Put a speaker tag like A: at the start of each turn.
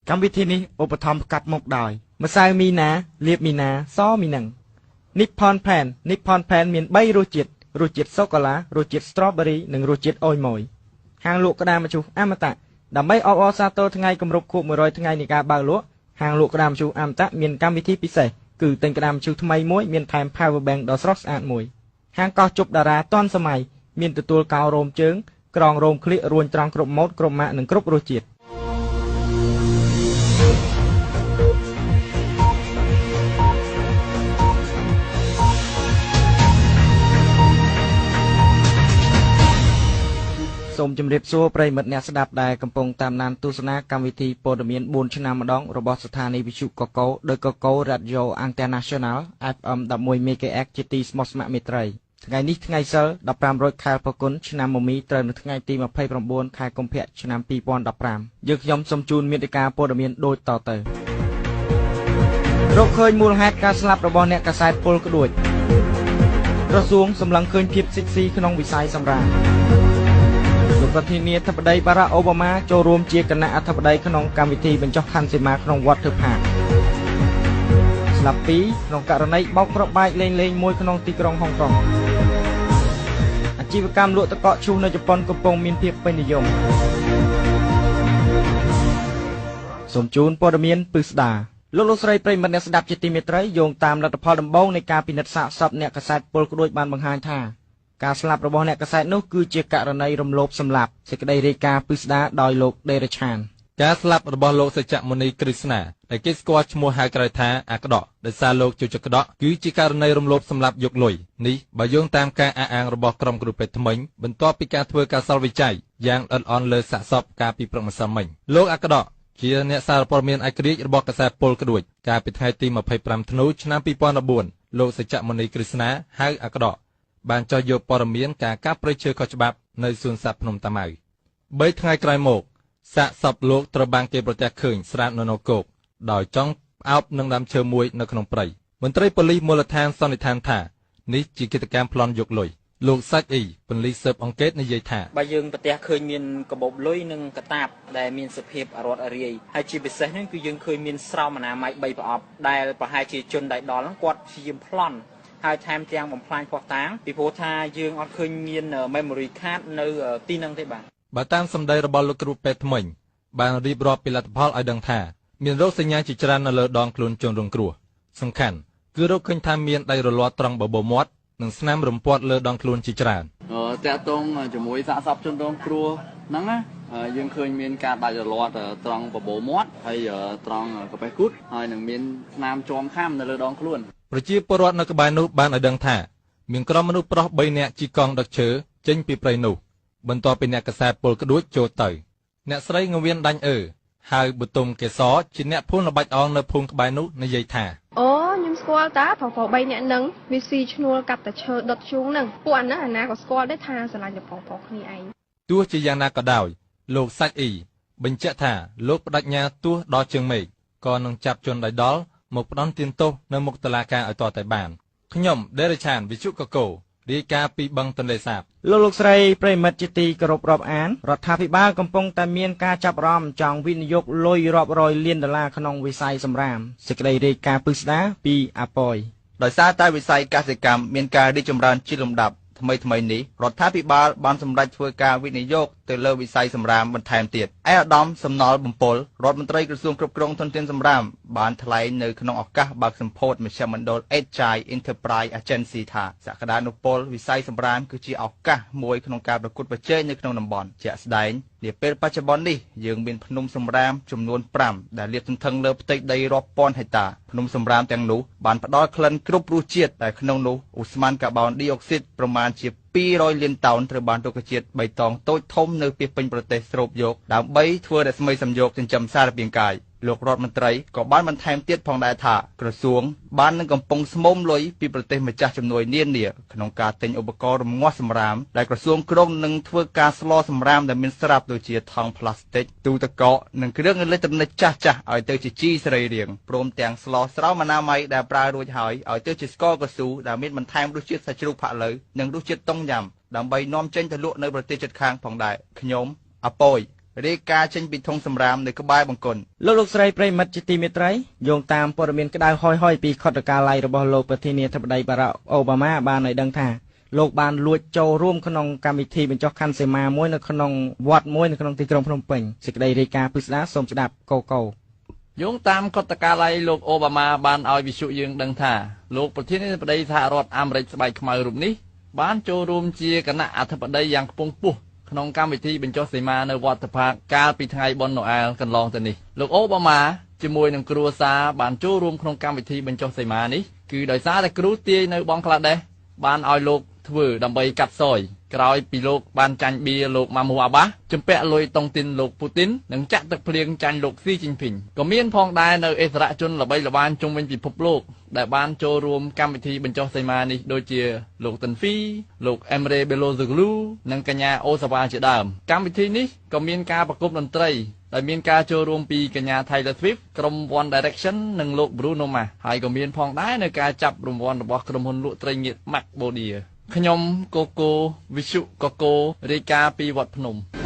A: កម្មវិធីនេះឧបត្ថម្ភកាត់មុខដោយម្សៅមីណាលាបមីណាសមីនឹង Nippon Pan Nippon Pan មាន3រសជាតិរសជាតិសូកូឡារសជាតិ Strawberry និងរសជាតិអូយម៉ូយហាងលក់ក្តាមម្ជូរអមតៈដើម្បីអបអរសាទរថ្ងៃគម្រប់ខួប100ថ្ងៃនៃការបើកលក់ហាងលក់ក្តាមម្ជូរអមតៈមានកម្មវិធីពិសេសគឺទិញក្តាមម្ជូរថ្មីមួយមានថែម Power Bank ដ៏ស្រស់ស្អាតមួយហាងកោះជប់តារាទាន់សម័យមានទទួលកោរោមជើងក្រងរោមក្លៀករួញត្រង់គ្រប់ម៉ូដគ្រប់ម៉ាកនិងគ្រប់រសជាតិសូមជម្រាបសួរប្រិយមិត្តអ្នកស្ដាប់ដែលកំពុងតាមដានទស្សនាកម្មវិធីព័ត៌មាន4ឆ្នាំម្ដងរបស់ស្ថានីយ៍វិទ្យុកកោដោយកកោ Radio International FM 11 MHz ជាទីស្មោះស្ម័គ្រមេត្រីថ្ងៃនេះថ្ងៃសីល15រោចខែផល្គុនឆ្នាំមមីត្រូវនៅថ្ងៃទី29ខែកុម្ភៈឆ្នាំ2015យើងខ្ញុំសូមជូនមេតិការព័ត៌មានដូចតទៅរកឃើញមូលហេតុការស្លាប់របស់អ្នកកាសែតពលក្ដួចក្រសួងសម្លឹងឃើញភាពសិចស៊ីក្នុងវិស័យសម្រាមលោកប្រធានាធិបតីបារ៉ាក់អូបាម៉ាចូលរួមជាគណៈអធិបតីក្នុងកម្មវិធីបញ្ចុះខណ្ឌសីមាក្នុងវត្តធើផាកស្លាប់2ក្នុងករណីបោកគ្រាប់បែកលេងៗមួយក្នុងទីក្រុងហុងកុងអាជីវកម្មលក់ទឹកកកឈូសនៅជប៉ុនកំពុងមានភាពពេញនិយមសូមជូនព័ត៌មានពិស្ដាលោកលោកស្រីប្រិយមិត្តអ្នកស្ដាប់ជាទីមេត្រីយោងតាមលទ្ធផលដំបូងនៃការពិនិត្យសាកសពអ្នកកាសែតពលក្ដួចបានបង្ហាញថាការស្លាប់របស់អ្នកកាសែតនោះគឺជាករណីរំលោភសម្លាប់សេចក្តីរាយការណ៍ពិស្ដាដោយលោកដេរឆាន
B: ការស្លាប់របស់លោកសច្ចមុនីគ្រឹស្នាដែលគេស្គាល់ឈ្មោះហៅក្រៅថាអាក្ដកដោយសារលោកចូលចិត្តក្ដកគឺជាករណីរំលោភសម្លាប់យកលុយនេះបើយោងតាមការអះអាងរបស់ក្រុមគ្រូពេទ្យថ្មិញបន្ទាប់ពីការធ្វើការសល់វិច័យយ៉ាងល្អិតល្អន់លើសាកសពកាលពីព្រឹកម្សិលមិញលោកអាក្ដកជាអ្នកសារព័ត៌មានឯករាជ្យរបស់កាសែតពលក្ដួចកាលពីថ្ងៃទី25ធ្នូឆ្នាំ2014លោកសច្ចមុនីគ្រឹស្នាហៅអាក្ដកបានចុះយកព័ត៌មានការកាប់ព្រៃឈើខុសច្បាប់នៅសួនសត្វភ្នំតាម៉ៅ3ថ្ងៃក្រោយមកសាកសពលោកត្រូវបានគេប្រទះឃើញស្រាតនៅនគោកដោយចង់ផ្អោបនឹងដើមឈើមួយនៅក្នុងព្រៃមន្ត្រីប៉ូលីសមូលដ្ឋានសន្និដ្ឋានថានេះជាគិតកម្មប្លន់យកលុយលោកសាច់អ៊ីពន្លីស៊ើបអង្កេតនិយាយថា
C: បើយើងប្រទះឃើញមានកាបូបលុយនិងកតាបដែលមានសភាពអរត់អរាយហើយជាពិសេសហ្នឹងគឺយើងឃើញមានស្រោមអនាម័យ3ប្រអប់ដែលប្រហែលជាជនដៃដល់ហ្នឹងគាត់ព្យាយាមប្លន់ហើយថែមទាំងបំផ្លាញភស្តុតាងពីព្រោះថាយើងអត់ឃើញមាន memory card នៅទីហ្នឹងទេបាទ
B: បើតាមសម្ដីរបស់លោកគ្រូពេទ្យថ្មិញបានរៀបរាប់ពីលទ្ធផលឲ្យដឹងថាមានរោគសញ្ញាជាច្រើននៅលើដងខ្លួនជនរងគ្រោះសំខាន់គឺរកឃើញថាមានដៃរលាត់ត្រង់បបោមាត់និងស្នាមរំពាត់លើដងខ្លួនជាច្រើន
D: តាក់ទងជាមួយសាកសពជនរងគ្រោះហ្នឹងណាយើងឃើញមានការដាច់រលាត់ត្រង់បបោមាត់ហើយត្រង់កាបេះគូតហើយនឹងមានស្នាមជាំខាំនៅលើដងខ្លួន
B: ប្រជាពលរដ្ឋនៅក្បែរនោះបានឲ្យដឹងថាមានក្រុមមនុស្សប្រុស3នាក់ជិះកង់ដឹកឈើចេញពីព្រៃនោះបន្ទាប់ពីអ្នកកាសែតពលក្ដួចចូលទៅអ្នកស្រីងវៀនដាញ់អឺហៅបុទុមកេសរជាអ្នកភូមិល្បាច់អងនៅភូមិក្បែរនោះនិយាយថា
E: អូខ្ញុំស្គាល់តាប្រុសៗ3នាក់ហ្នឹងវាស៊ីឈ្នួលកាប់តែឈើដុតជូងហ្នឹងពួកអាហ្នឹងអាណាក៏ស្គាល់ដែរថាស្រឡាញ់តែប្រុសៗគ្នាឯង
B: ទោះជាយ៉ាងណាក៏ដោយលោកសាច់អ៊ីបញ្ជាក់ថាលោកបដិញ្ញាទោះដល់ជើងមេឃក៏នឹងចាប់ជនដៃដល់មកផ្ដន្ទាទោសនៅមុខតុលាការឲ្យតតែបានខ្ញុំដេរឆានវិទ្យុកកោរាយការណ៍ពីបឹងទន្លេសាប
A: លោកស្រីប្រិយមិត្តជាទីគោរពរាប់អានរដ្ឋាភិបាលកំពុងតែមានការចាប់អារម្មណ៍ចង់វិនិយោគលុយរាប់រយលានដុល្លារក្នុងវិស័យសម្រាមសេចក្តីរាយការណ៍ពិស្ដាពីអាប៉យ
F: ដោយសារតែវិស័យកសិកម្មមានការរីកចម្រើនជាលំដាប់ថ្មីៗនេះរដ្ឋាភិបាលបានសម្រេចធ្វើការវិនិយោគទៅលើវិស័យសម្រាមបន្ថែមទៀតឯកឧត្តមសំណល់បំពល់រដ្ឋមន្ត្រីក្រសួងគ្រប់គ្រងធនធានសម្រាមបានថ្លែងនៅក្នុងឱកាសបើកសម្ពោធមជ្ឈមណ្ឌល Agile Enterprise Agency ថាសក្តានុពលវិស័យសម្រាមគឺជាឱកាសមួយក្នុងការប្រកួតប្រជែងនៅក្នុងតំបន់ជាក់ស្ដែងនាពេលបច្ចុប្បន្ននេះយើងមានភ្នំសម្រាមចំនួន5ដែលលាតសន្ធឹងលើផ្ទៃដីរាប់ពាន់ហិកតាភ្នំសម្រាមទាំងនោះបានផ្ដល់ក្លិនគ្រប់រសជាតិដែលក្នុងនោះឧស្ម័នកាបូនឌីអុកស៊ីតប្រមាណជា200លានតោនត្រូវបានរុក្ខជាតិបៃតងតូចធំនៅពាសពេញប្រទេសស្រូបយកដើម្បីធ្វើរស្មីសំយោគចិញ្ចឹមសារពាង្គកាយលោករដ្ឋមន្ត្រីក៏បានបន្ថែមទៀតផងដែរថាក្រសួងបាននឹងកំពុងស្មូមលុយពីប្រទេសម្ចាស់ជំនួយនានាក្នុងការទិញឧបករណ៍រងាស់សម្រាមដែលក្រសួងគ្រោងនឹងធ្វើការស្លសម្រាមដែលមានស្រាប់ដូចជាថង់ប្លាស្ទិកទូទឹកកកនិងគ្រឿងអេឡិចត្រូនិកចាស់ៗឲ្យទៅជាជីសរីរាង្គព្រមទាំងស្លស្រោមអនាម័យដែលប្រើរួចហើយឲ្យទៅជាស្ករកស៊ូដែលមានបន្ថែមរសជាតិសាច់ជ្រូកផាក់ឡូវនិងរសជាតិតុងញ៉ាំដើម្បីនាំចេញទៅលក់នៅប្រទេសជិតខាងផងដែរខ្ញុំអាប៉យ រាយការណ៍ចេញពីធុងសំរាមនៅក្បែរបង្គន់។
A: លោកលោកស្រីប្រិយមិត្តជាទីមេត្រី យោងតាមព័ត៌មានក្តៅហុយៗពីខុទ្ទកាល័យរបស់លោកប្រធានាធិបតីបារ៉ាក់អូបាម៉ា បានឲ្យដឹងថា លោកបានលួចចូលរួមក្នុងកម្មវិធីបញ្ចុះខណ្ឌសីមាមួយនៅក្នុងវត្តមួយនៅក្នុងទីក្រុងភ្នំពេញ។ សេចក្តីរាយការណ៍ពិស្ដា សូមស្ដាប់កូកូ។
D: យោងតាមកុតកាល័យលោកអូបាម៉ាបានឲ្យវិទ្យុយើងដឹងថា លោកប្រធានាធិបតីសហរដ្ឋអាមេរិកស្បែកខ្មៅរូបនេះ បានចូលរួមជាគណៈអធិបតីយ៉ាងខ្ពង់ខ្ពស់ក្នុងកម្មវិធីបញ្ចុះសីមានៅវត្តផាក កាលពីថ្ងៃបុណ្យណូអែលកន្លងទៅនេះ។ លោកអូបាម៉ាជាមួយនឹងគ្រួសារបានចូលរួមក្នុងកម្មវិធីបញ្ចុះសីមានេះ គឺដោយសារតែគ្រូទាយនៅបង់ក្លាដេសបានឲ្យលោកធ្វើដើម្បីកាត់សយ ក្រោយពីលោកបានចាញ់បៀលោកម៉ាមូអាបាស ជំពាក់លុយតុងទីនលោកពូទីន និងចាក់ទឹកភ្លៀងចាញ់លោកស៊ីជីនភីង។ ក៏មានផងដែរនៅអិសរាជជនល្បីល្បាញជុំវិញពិភពលោកដែលបានចូលរួមកម្មវិធីបញ្ចុះសីមានេះ ដូចជាលោកតិនហ្វី លោកអេមរ៉េបេឡូហ្សក្លូ និងកញ្ញាអូសាវ៉ាជាដើម។ កម្មវិធីនេះក៏មានការប្រគំតន្ត្រី ដែលមានការចូលរួមពីកញ្ញា Taylor Swift ក្រុម One Direction និងលោក Bruno Mars ហើយក៏មានផងដែរនៅការចាប់រង្វាន់របស់ក្រុមហ៊ុនលក់ត្រីងៀត Mac Bodia។ ខ្ញុំកូកូវិសុកកូរាយការណ៍ពីវត្តភ្នំ។